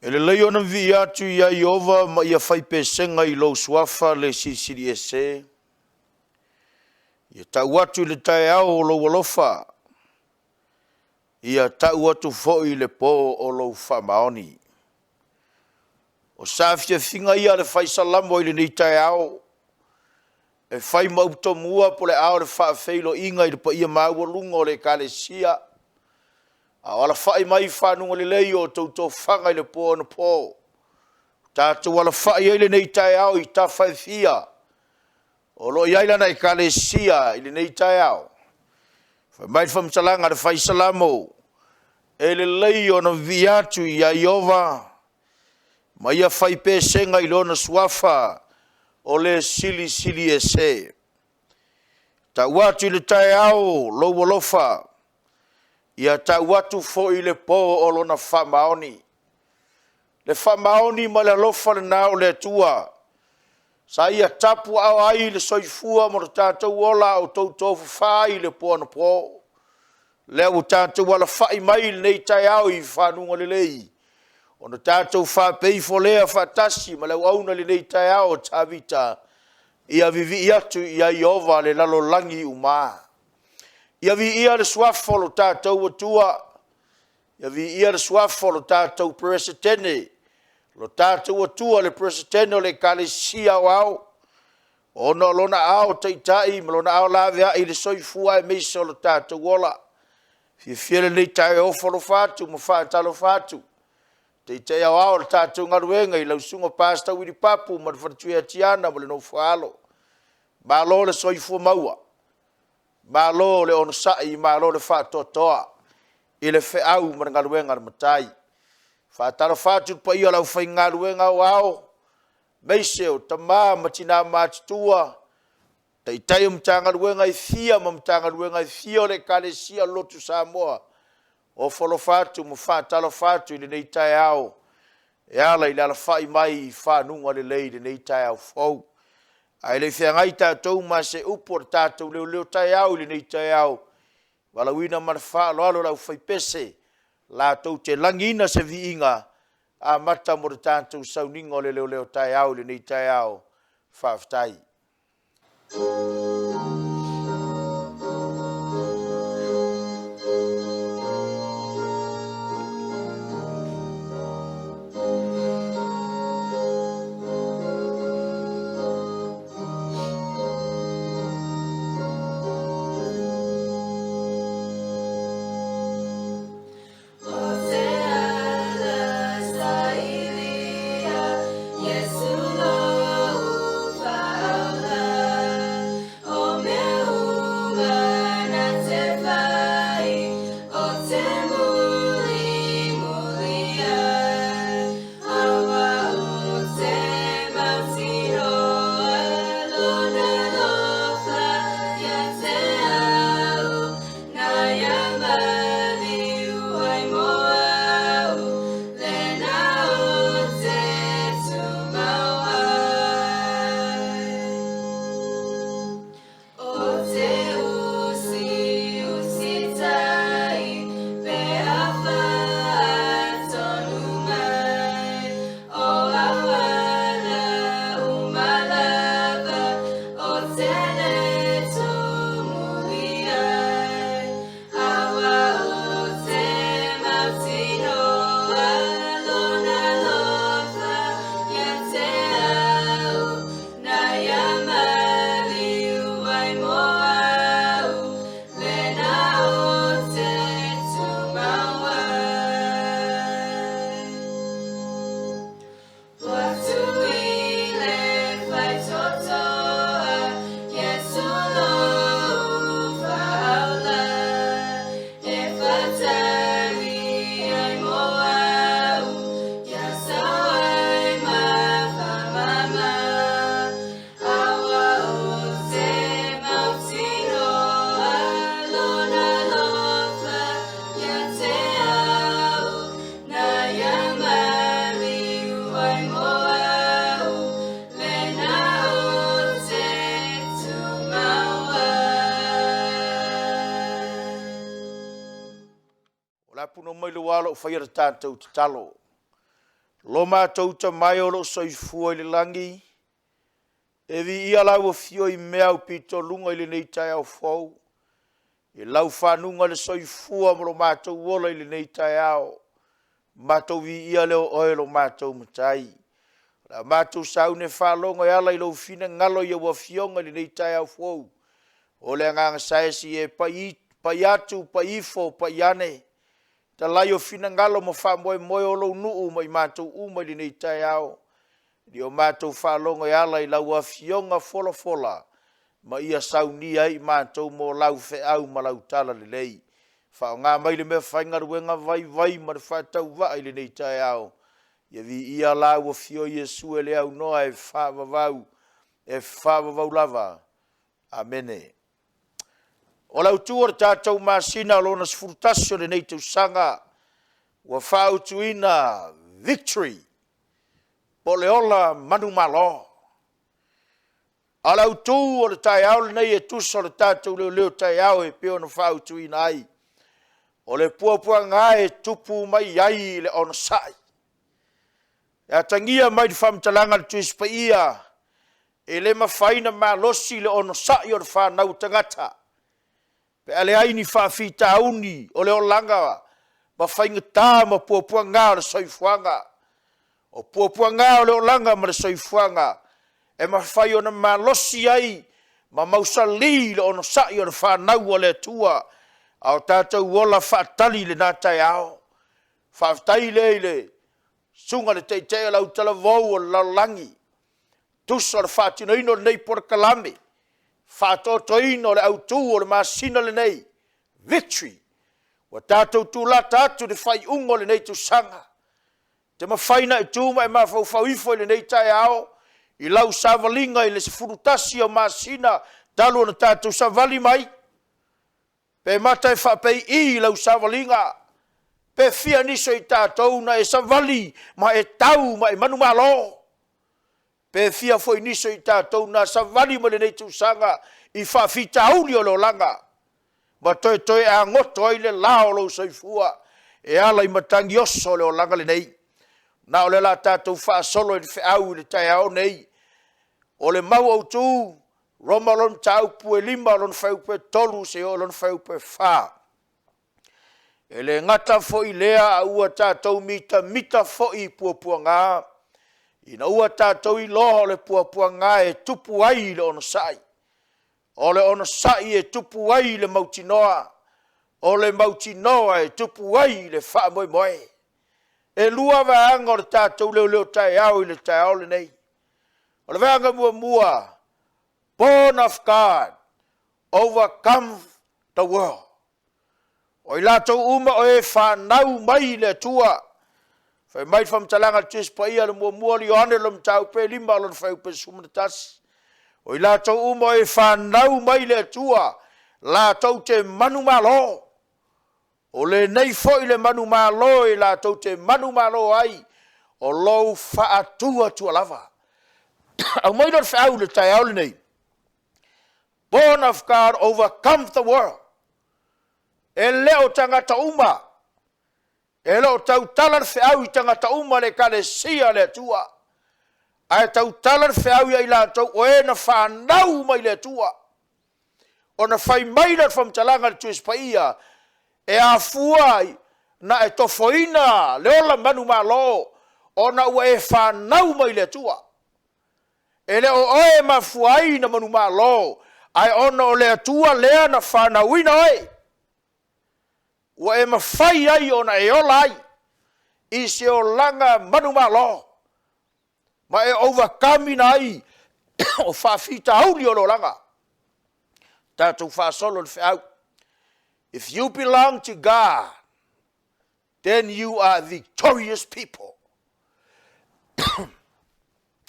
E lelei ona vivii atu ia Ieova ma ia fai pesega i lou suafa le Silisili Ese. Ia tau atu i le taeao o lou alofa, ia tau atu foi i le po o lou faamaoni. O saafiafiga ia a le Fai Salamo i lenei taeao, e fai ma upu tomua po o le a o le faafeiloaiga i le paia maualuga o le Ekalesia, a o alafai mai i fanuga lelei o outou tofaga i le po anapo. Ua tatou alafai ai i lenei taeao i tafa e fia o lo o i ai lana Ekalesia i lenei taeao. Fai mai le faamatalaga a le Fai Salamo, e lelei ona vivii atu ia Ieova ma ia fai pesega i lona suafa o le Silisili Ese. Tau atu i le taeao lou alofa, ia tau atu foi i le po o lona faamaoni. Le faamaoni ma le alofa lena o le Atua sa ia tapuaaoa ai le soifua ma lo tatou ola a o outou tofafa ai i le po anapo. Lea ua tatou alafai mai i lenei taeao i fanuga lelei, ona tatou faapea ifo lea faatasi ma le auauna i lenei taeao a Tavita, ia vivii atu ia Ieova le lalolagi uma. Ia viia le suafa o lo tatou Atua, ia viia le suafa o lo tatou Peresetene, lo tatou Atua le Peresetene o le Ekalesia Aoao, ona o Lona aao taitai ma Lona aao laveai i le soifua aemaise o lo tatou ola. E fiafia lenei taeao e ofo alofa atu ma faatalofa atu i le Taitai Aoao o le tatou galuega i lau Susuga Pastor Willie Papu ma le faletua ia Tiana ma le nofo a alo. Malo le soifua maua, malo le onosai, malo le faatoatoa i le feau ma le galuega a le Matai. E faatalofa atu i le paia o le aufaigaluega aoao, aemaise o tama ma tina matutua, Taitai o Matagaluega e fia ma Matagaluega e fia o le Ekalesia o le Lotu Samoa. E ofo alofa atu ma faatalofa atu i lenei taeao e ala i le alafai mai i fanuga lelei i lenei taeao fou. Ae le i feagai tatou ma se upu o le tatou leoleo taeao i lenei taeao, valaauina ma le faaaloalo le aufaipese latou te lagiina se viiga amata mo le tatou sauniga o le leoleo taeao i lenei taeao. Faafetai. Ou te ala sailia Iesu lou faaola, O mea uma na te fai, Ou te mulimuli ai, Aua ou te mautinoa Lona alofa ia te au, Na ia maliu ai mo au, Lena ou te tumau ai. Ou te usiusitai pe a faatonu mai, O au ala uma lava ou te le tumuli ai, Aua ou te mautinoa Lona alofa ia te au, Na ia maliu ai mo au, Lena ou te tumau ai. Atu i le faitotoa, Iesu lou faaola, E faatali ai mo au, Ia sao ai ma faamama. Aua ou te mautinoa Lona alofa ia te au, Na ia maliu ai mo au, Lena ou te tumau ai. O le a punou mai lou alo o faia le tatou tatalo. Lo matou Tama e o lo o soifua i le lagi, e viia lau afio i mea aupito luga i lenei taeao fou, i lau fanuga le soifua ma lo matou ola i lenei taeao. Matou viia lea o oe lo matou Matai. O le a matou sauni e faalogo e ala i lou finagalo i lau Afioga i lenei taeao fou. O le Agaga sa e se i e pai, pai atu, pai ifo, pai ane, talai o finagalo ma faamoemoe o lou nuu ma i matou uma i lenei taeao. Ia o matou faalogo e ala i lau Afioga folafola ma ia saunia ai i matou mo lau feau ma lau talalelei. Faaaoga mai le meafaigaluega vaivai ma le faatauvaa i lenei taeao. Ia viia lau Afio Iesu e le aunoa e faavavau, e faavavau lava. Amene. O le autu o le tatou masina lona 11 o lenei tausaga ua faautuina Victory, po o le ola manumalo. A o le autu o le taeao lenei e tusa o le tatou leoleo taeao e pei ona faautuina ai, o le puapuaga e tupu mai ai le onosai. E atagia mai le faamatalaga a le Tusi Paia, e le mafai ona malosi le onosai o le fanau a tagata pe a leai ni faafitauli o le olaga ma faigata ma puapuaga o le soifuaga. O puapuaga o le olaga ma le soifuaga e mafai ona malosi ai ma mausali le onosai o le fanau a le Atua, a o tatou ola faatali i lena taeao. Faafetai lea i le susuga i le Taitai o le Autalavou o le lalolagi, tusa o le faatinoina o lenei polokalame, faatotoina o le autu o le masina lenei, Victory. Ua tatou tulata atu i le faaiuga o lenei tausaga. E te mafai ona e tu ma e mafaufau ifo i lenei taeao i lau savaliga i le 11 o masina talu ona tatou savali mai, pe mata e faapei i lau savaliga, pe fia nisi o i tatou na e savali ma e tau ma e manumalo, pe fia foi nisi o i tatou na savali mai lenei tausaga i faafitauli o le olaga, ma toetoe a goto ai le la o lou soifua e ala i matagi oso o le olaga lenei. Na o lea o le a tatou faasolo i le feau i le taeao nei. O le mau autu, Roma lona mataupu e 5 lona fuaiupu e 3 seia oo i lona fuaiupu e 4. E le gata foi i lea, a ua tatou mitamita foi i puapuaga, ina ua tatou iloa o le puapuaga e tupu ai le onosai, o le onosai e tupu ai le mautinoa, o le mautinoa e tupu ai le faamoemoe. E lua vaega o le tatou leoleo taeao i le taeao lenei. O le vaega muamua, born of God, overcome the world. O i latou uma o e fanau mai i le Atua. Fai mai le faamatalaga a le Tusi Paia, le muamua o Ioane lona mataupu e 5 lona fuaiupu e 11. O i latou uma o e fanau mai i le Atua, latou te manumalo. O lenei foi le manumalo e latou te manumalo ai, o lou faatuatua lava. Aumai lea o le feau i le taeao lenei. Born of God overcome the world. E le o tagata uma, e le o tautala le feau i tagata uma le Ekalesia a le Atua, ae tautala le feau ia i latou o e na fanau mai le Atua. Ona fai mai lea o le faamatalaga a le Tusi Paia, e afua na e tofoina le ola manumalo ona ua e fanau mai le Atua. E le o oe e mafua ai ona manumalo, ae ona o le Atua lea na fanauina oe, ua e mafai ai ona e ola ai i se olaga manumalo, ma e overcome ina ai o faafitauli o le olaga. Tatou faasolo le feau. If you belong to God, then you are victorious people.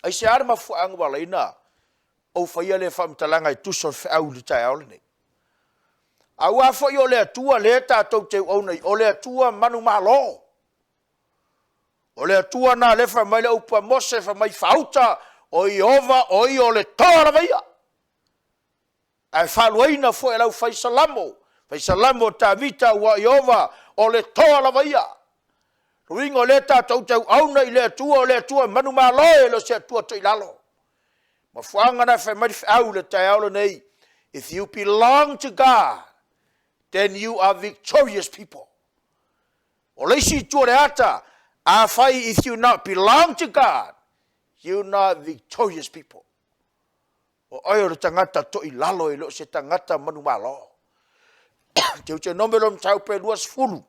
Aisea le mafuaaga ua ala ai ona ou faia lea faamatalaga e tusa o le feau i le taeao lenei? Aua foi o le Atua lea tatou te auauna i, o le Atua manumalo. O le Atua lena lea fai mai le upu a Mose, fai mai faauta, o Ieova o Ia o le toa lava ia. Ae faaluaina foi e le aufai salamo, fai salamo o Tavita, aua o Ieova o le toa lava ia. Uiga o lea tatou te auauna i le Atua, o le Atua e manumalo, e le o se Atua toilalo. Mafuaaga na fai mai le feau i le taeao lenei, if you belong to God, then you are victorious people. O le isi itu o le ata, afai if you not belong to God, you not victorious people. O oe o le tagata toilalo e le o se tagata manumalo. Teutenome lona mataupu e 20,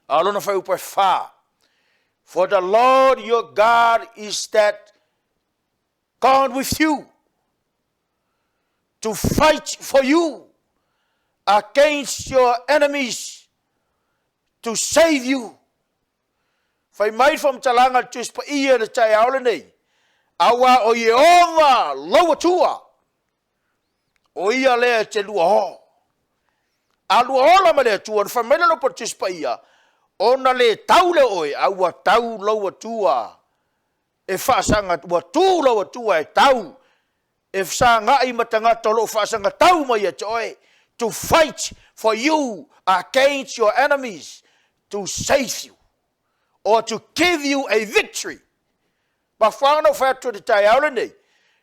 a o lona fuaiupu e 4. For the Lord your God is that gone with you to fight for you against your enemies to save you. Fai mai le faamatalaga a le Tusi Paia i le taeao lenei, aua o Ieova lou Atua, o ia lea e te lua o. A lua ola ma le Atua, ona fai mai lea o le Tusi Paia, ona le tau lea o oe, a ua tau lou Atua e faasaga, ua tu lou Atua e tau e fesagai ma tagata o lo o faasagatau mai ia te oe, to fight for you against your enemies, to save you, or to give you a victory. Mafuaaga na ou fai atu i le taeao lenei,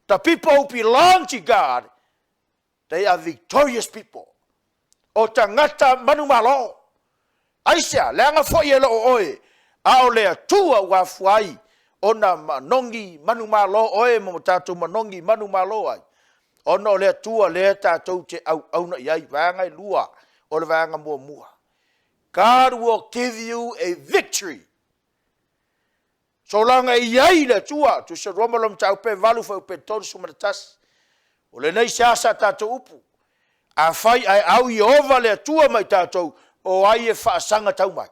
the people who belong to God, they are victorious people. O tagata manumalo. Aisea? Leaga foi e le o oe, a o le Atua ua afua ai ona manogi manumalo oe ma tatou manogi manumalo ai, ona o le Atua lea tatou te auauna i ai. Vaega e lua o le vaega muamua. God will give you a victory. Solaga e i ai le Atua, Tusi Roma lona mataupu e 8 fuaiupu e 31. O lenei se asa a tatou upu. Afai ae au Ieova le Atua ma i tatou, o ai e faasaga tau mai?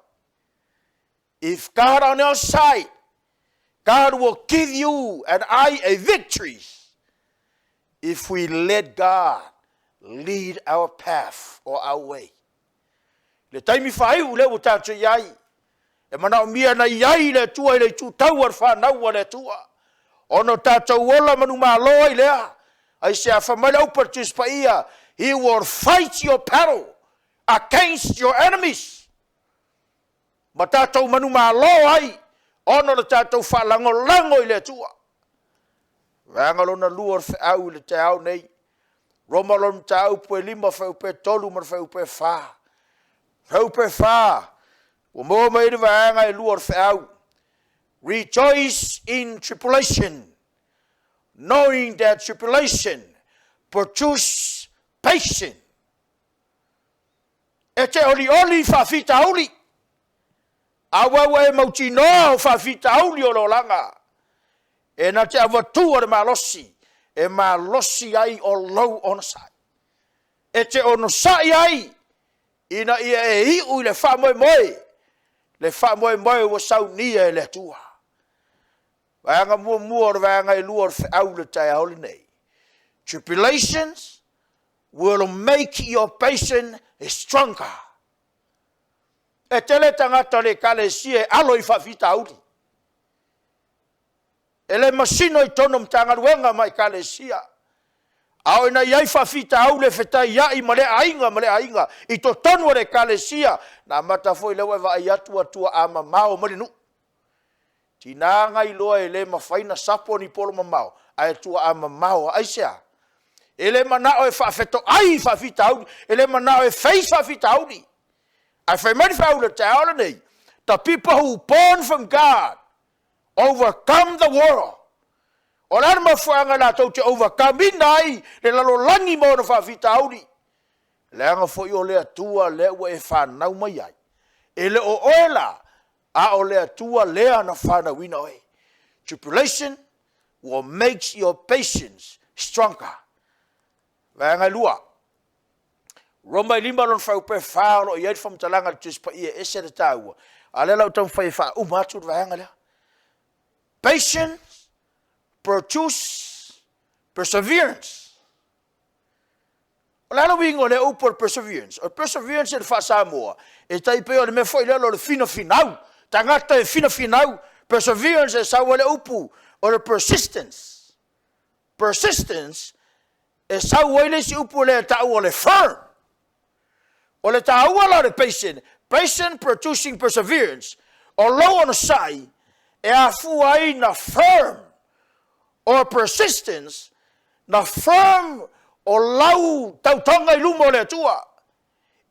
If God on your side, God will give you and I a victory if we let God lead our path or our way. Le taimi faaiu lea ua tatou i ai, e manaomia na i ai le Atua i le itu tau a le fanau a le Atua, ona o tatou ola manumalo ai lea. Aisea? Fai mai le upu a le Tusi Paia, He will fight your battle against your enemies. Ma tatou manumalo ai ona o le tatou faalagolago i le Atua. Vaega lona lua o le feau i le taeao nei, Roma lona mataupu e 5 fuaiupu e 3 ma le fuaiupu e 4. Fuaiupu e 4, ua maua mai ai le vaega e lua o le feau. Rejoice in tribulation, knowing that tribulation produce patience. E te olioli i faafitauli, aua ua e mautinoa o faafitauli o le olaga, e na te avatua le malosi, e malosi ai o lou onosai. E te onosai ai ina ia e iu i le faamoemoe, le faamoemoe ua saunia e le Atua. Vaega muamua o le vaega e lua o le feau i le taeao lenei. Tribulations will make your patience stronger. E tele tagata o le Ekalesia e alo i faafitauli. E le masino i totonu o Matagaluega ma Ekalesia. A o ina i ai faafitauli e fetaiai ma lea aiga ma lea aiga i totonu o le Ekalesia, na amata foi lea ua e vaai atu ua tuaa mamao mai le nuu. Tiga na iloa e le mafai ona sapo ni polo mamao, ae tuaa mamao lava. Aisea? E le manao e faafetoai faafitauli, e le manao e face faafitauli. Ae fai mai le feau i le taeao lenei, the people who born from God overcome the world. O le a le mafuaaga latou te overcome ina ai le lalolagi ma ona faafitauli? Leaga foi o le Atua lea ua e fanau mai ai. E le o oe la, a o le Atua lea na fanauina oe. Tribulation will make your patience stronger. Vaega e lua, Roma e 5 lona fuaiupu e 4 o lo o i ai le faamatalaga a le Tusi Paia e ese le taua, a o lea la ua taumafai e faauma atu le vaega lea. Patience produce perseverance. O le a le uiga o lea upu o le perseverance? O le perseverance i le faa-Samoa, e tai pei o le mea foi lea o le finafinau. Tagata e finafinau, perseverance e sau ai le upu o le persistence. Persistence e sau ai le isi upu lea e tau o le firm. O le taua la o le patient, patient producing perseverance. O lou onosai e afua ai na firm or persistence, na firm o lau tautoga i luma o le Atua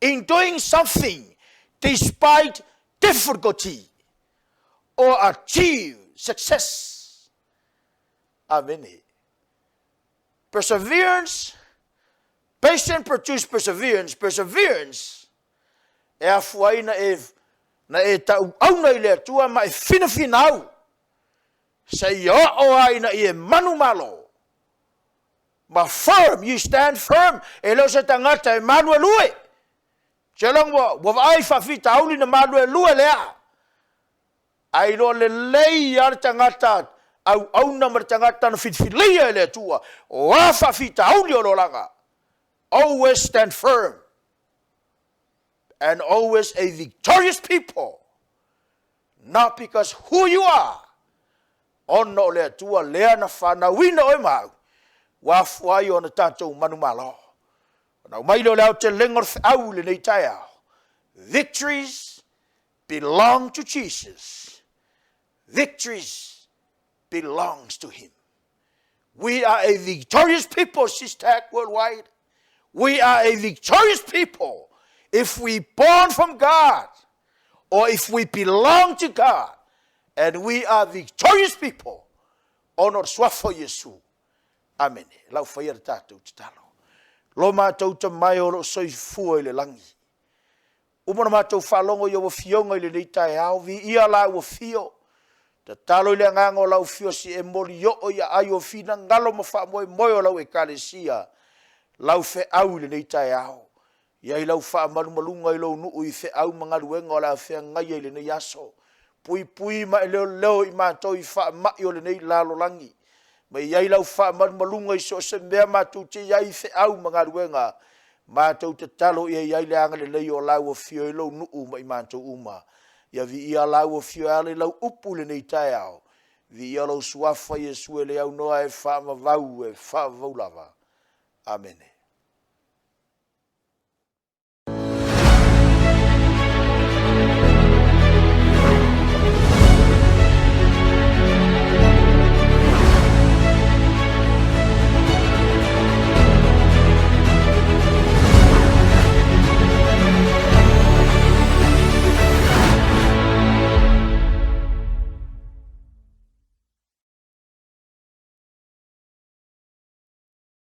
in doing something despite difficulty or achieve success. Amene. Perseverance, patient produce perseverance, perseverance e afua ai na e na e tauauna i le Atua ma e finafinau seia oo lava ina ia e manumalo ma firm, you stand firm, e le o se tagata e maluelue. Seiloga ua, ua vaai faafitauli na maluelue lea. Ae iloa lelei lava le tagata auauna ma le tagata na filifilia e le Atua, o a faafitauli o le olaga, always stand firm and always a victorious people, not because who you are, ona o le Atua lea na fanauina oe ma au, ua afua ai ona tatou manumalo. Ona aumai lea o le aotelega o le feau i lenei taeao, victories belong to Jesus. Victories belongs to him. We are a victorious people, Sister worldwide. We are a victorious people if we born from God or if we belong to God and we are victorious people ona o le suafa o Iesu. Amene. Lau faia le tatou tatalo. Lo matou tamae o lo o soifua i le lagi. Uma ona matou faalogo i ou Afioga i lenei taeao, viia Lau Afio. Tatalo i le Agaga o Lau Afio se i e molioo i aai o finagalo ma faamoemoe o Lau Ekalesia Lau feau i lenei taeao. I ai Lau faamalumaluga i Lou nuu i feau ma galuega o le a feagaia i lenei aso. Puipui ma e leoleo i matou i faamai o lenei lalolagi. Ma i ai lau faamalumaluga i so o se mea matou te i ai i feau ma galuega, matou tatalo ia i ai le agalelei o Lau Afio i Lou nuu ma i matou uma. Ia viia Lau Afio e ala i Lau upu i lenei taeao. Viia Lou Suafa Iesu e le aunoa e faavavau e faavavau lava. Amene.